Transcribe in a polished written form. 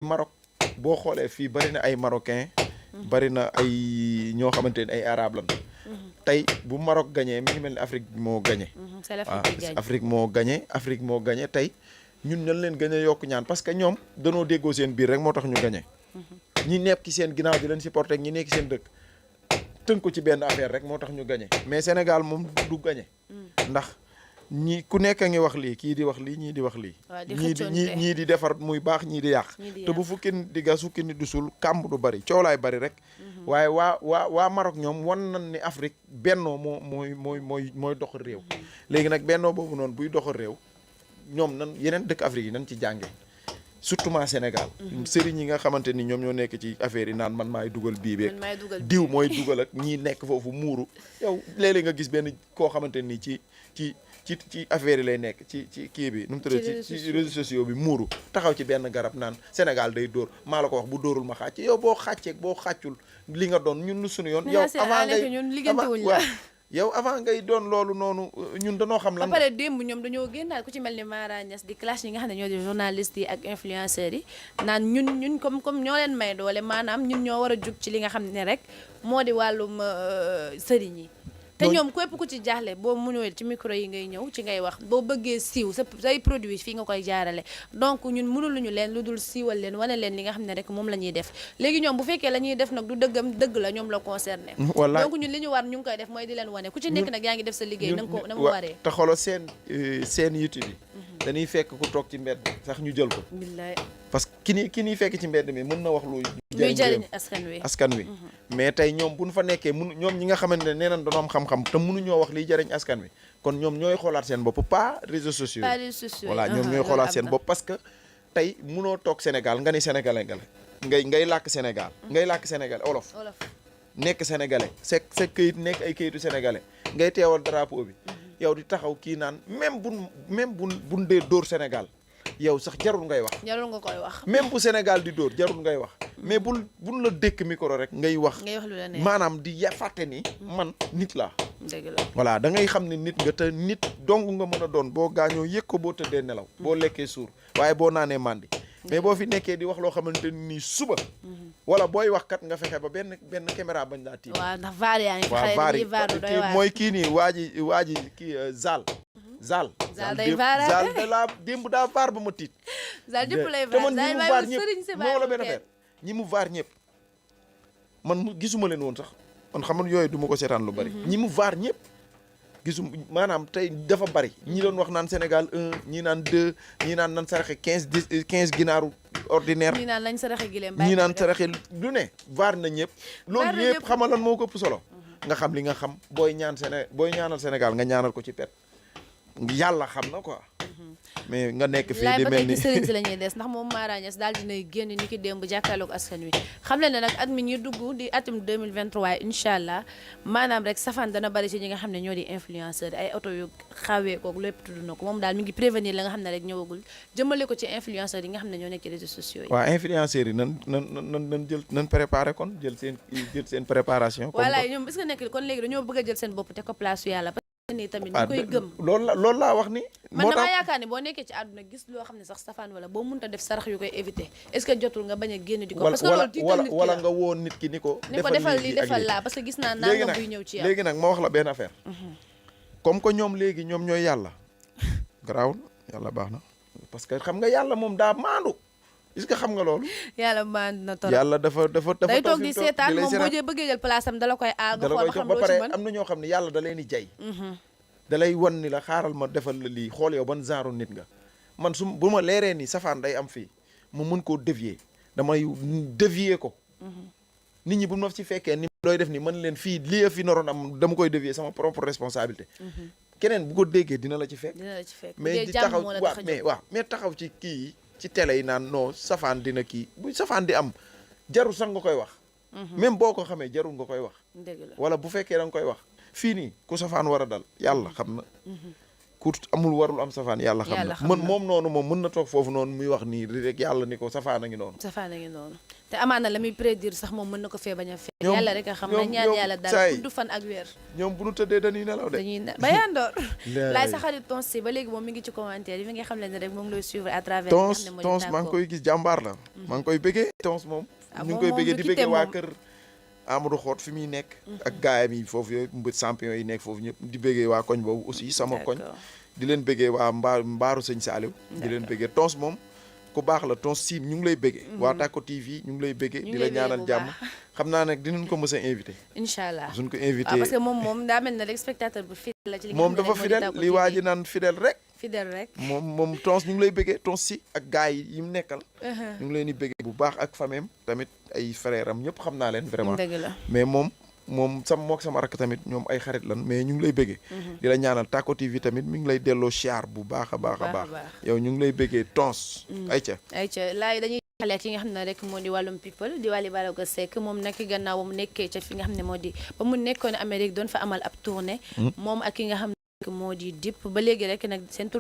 Maroc boo xoolee fii bari na ay marocain bari na ay ñoo xamante ne ay arabe lan tey bu Maroc gagné mi ngi mel ni Afrique moo gagné. c'est waaw l'Afrique qui gagne. Afrique moo gagné tey ñun nañ leen gën a yokk ñaan parce que ñoom danoo déggoo seen biir rek moo tax ñu gagné. ñi nekk ci seen ginnaaw di leen supporté ak ñi nekk seen dëkk tënk ko ci benn affaire rek moo tax ñu gagné mais Sénégal moom du gagné. ndax ñi ku nekk a ngi wax lii kii di wax lii ñii di wax lii. waaw di ñii di defar muy baax ñii di yàq. te bu fukki nit di gas fukki nit du sul kàmb du bari coolaay bari rek. waaye waa Maroc ñoom wan nañ ni Afrique bennoo mooy doxal réew. léegi nag bennoo boobu noonu buy doxal réew ñoom nan yeneen dëkk Afrique yi nañ ci jànge surtout ma Sénégal. sëriñ yi nga xamante ni ñoom ñoo nekk ci affaire yi naan man maay dugal bii beeg. diw mooy dugal ak ñii nekk foofu muuru. yow léeg-léeg nga gis benn koo xamante ni ci affaire yi lay nekk ci kii bi nu mu tuddee ci réseaux sociaux bi muuru taxaw ci benn garab naan Sénégal day dóor maa la ko wax bu dóorul ma xàcc yow boo xàcceeg boo xàccul li nga doon ñun lu suñu yoon. yow avant ngay doon loolu noonu ñun danoo xam lan. ba pare démb ñoom dañoo génnaat ku ci mel ni Mara Niass di clash yi nga xam ne ñoo di journalistes yi ak influenceurs yi naan ñun comme ñoo leen may doole maanaam ñun ñoo war a jug ci li nga xam ne rek moo di wàllum sëriñ yi. te ñoom képp ku ci jaaxle boo mënoo ci micro yi ngay ñëw ci ngay wax boo bëggee siiw say produit fii nga koy jaarale donc ñun mënuluñu leen lu dul siiwal leen wane leen li nga xam ne rek moom la ñuy def léegi ñoom bu fekkee la ñuy def nag du dëgg la ñoom la concerné donc ñun li ñu war ñu ngi koy def mooy di leen wane ku ci nekk nag yaa ngi def sa liggéey na mu waree te xolo seen YouTube yi dañuy fekk ku toog ci mbedd sax ñu jël ko billaay parce que ki nii fekk ci mbedd mi mën na wax luy jariñ askan wi mais tey ñoom bu ñu fa nekkee ñoom ñi nga xamante ne nee nañ dañoo am xam-xam te mënuñoo wax liy jariñ askan wi kon ñoom ñooy xoolaat seen bopp pas réseaux sociaux voilà ñoom ñooy xoolaat seen bopp parce que tey mënoo toog Sénégal nga ni sénégalais ngay làkk Sénégal ngay làkk Sénégal olof nekk sénégalais sa këyit nekk ay këyitu sénégalais ngay teewal drapeau bi yow di taxaw kii naan même buñ dee dóor Sénégal yow sax jarul ngay wax. jarul nga koy wax. même bu Sénégal di dóor jarul ngay wax. mais buñ la dékk micro rek ngay wax. lu la neex maanaam di fàtte ni. man nit laa. dëgg la voilà da ngay xam ne nit nga te nit dong nga mën a doon boo gaañoo yëg ko boo tëddee nelaw. boo lekkee suur waaye boo naanee màndi. mais boo fi nekkee di wax loo xamante ni suba. wala booy wax kat nga fexe ba benn caméra bañ laa tiim. waaw ndax vaar yaa ngi kii mooy kii nii waa ji kii Zal day vaar Zal de la démb daa vaar ba ma tiit. Zal jëpp lay vaar te man ñi mu vaar ñëpp moo la benn affaire ñi mu vaar ñëpp man gisuma leen woon sax man xam nga yooyu du ma ko seetaan lu bari. ñi mu vaar ñëpp maanaam tey dafa bari ñi doon wax naan Sénégal 1 ñi naan 2 ñi naan nan saraxe 15 ginaaru ordinaire. ñi naan lañ saraxe gileem ñi naan saraxe lu ne vaar na ñëpp. loolu yëpp xamal lan moo ko ëpp solo. nga xam li nga xam booy ñaanal Sénégal nga ñaanal ko ci pet yàlla xam na quoi. mais nga nekk fii di mel ni sëriñ si la ñuy des ndax moom Mara Niass daal dinay génn ni ki démb jàkkaarloog askan wi xam leen ne nag at mi ñuy dugg di atum 2023 incha allah maanaam rek safaan dana bari ci ñi nga xam ne ñoo di influenceur ay oto yu xawee koog lépp tudd na ko moom daal mi ngi prévenir la nga xam ne rek ñëwagul jëmale ko ci influenceur yi nga xam ne ñoo nekk ci réseaux sociaux yi. waaw influenceurs yi nan préparé kon jël seen préparation. voilà ñoom est-ce que nekk kon léegi dañoo bëgg a jël seen bopp te ko place yàlla nii tamit ñu koy gëm loolu laa wax ni man damaa yaakaar ne boo nekkee ci àdduna gis loo xam ne sax safaan wala boo mënta def sarax yu koy éviter est-ce que jotul nga bañ a génn di ko parce que loolu tiital nit ki wala nga woon nit ki ni ko defal lii defal laa parce que gis naa naa nga buy ñëw ci yow léegi nag ma wax la benn affaire comme que ñoom léegi ñoom ñooy yàlla garaawul yàlla baax na parce que xam nga yàlla moom daa maandu est-ce que xam nga loolu yàlla maandu na torop yàlla dafa day toog di seetaan moom boo bëggee jël place am dala koy aar nga xool xam ba pare am na ñoo xam ne yàlla da leen di jay da lay wan ni la xaaral ma defal la lii xool yow ban genre nit nga man bu ma leeree ni safaan day am fii ma mën koo dévier damay dévier ko nit ñi bu ma ci fekkee ni looy def ni mën leen fii lii fi naroon am dama koy dévier sama propre responsabilité keneen bu ko déggee dina la ci fekk mais di taxaw mais taxaw ci kii yi ci télé yi naan non safaan dina kii bu safaan di am jarul sax nga koy wax même boo ko xamee jarul nga koy wax wala bu fekkee da nga koy wax fii nii ku safaan war a dal yàlla xam na ku amul warul am safaan yàlla xam na man moom noonu moom mën na toog foofu noonu muy wax nii rek yàlla ni ko safaan a ngi noonu te amaana la muy prédire sax moom mën na ko fee bañ a fekk yàlla rek a xam na ñaan yàlla daal gudd fan ak weer ñoom bu ñu tëddee dañuy nelaw de ba yandoor laay sa xarit Tons si ba léegi moom mi ngi ci commentaire yi fi nga xam ne rek moom lay suivre à travers Tons maa ngi koy gis jàmbaar la maa ngi koy bëggee Tons moom ñu ngi koy bëggee di bëggee waa kër Amadou Xoot fi muy nekk ak gaayam yi foofu yooyu mbët champion yi nekk foofu ñëpp di bëggee waa koñ boobu aussi sama koñ di leen bëggee waa mbaaru sëñ Saaliw di leen bëggee Tons moom ku baax la Tons Siin ñu ngi lay bëggee waa Tako TV ñu ngi lay bëggee di la ñaanal jàmm xam naa nag dinañ ko mës a invité incha allah suñ ko invité parce que moom daa mel ne rek spectateur bu fidèle la ci li moom dafa fidèle li waa ji naan fidèle rek moom Tons ñu ngi lay bëggee Tons si ak gars yi mu nekkal ñu ngi leen di bëggee bu baax ak famem tamit ay frère am ñëpp xam naa leen vraiment mais moom sama rakk tamit ñoom ay xarit lan mais ñu ngi lay bëggee di la ñaanal Tako TV tamit mi ngi lay delloo siyaar bu baax a baax a baax yow ñu ngi lay bëggee Tons ayca laay dañuy xale ki nga xam ne rek moo di wàllum people di Wally Ballago Seck moom nag gannaaw ba mu nekkee ca fi nga xam ne moo di ba mu nekkoon Amérique doon fa amal ab tournée moom ak ki nga xam ne moo di Dip ba léegi rek nag seen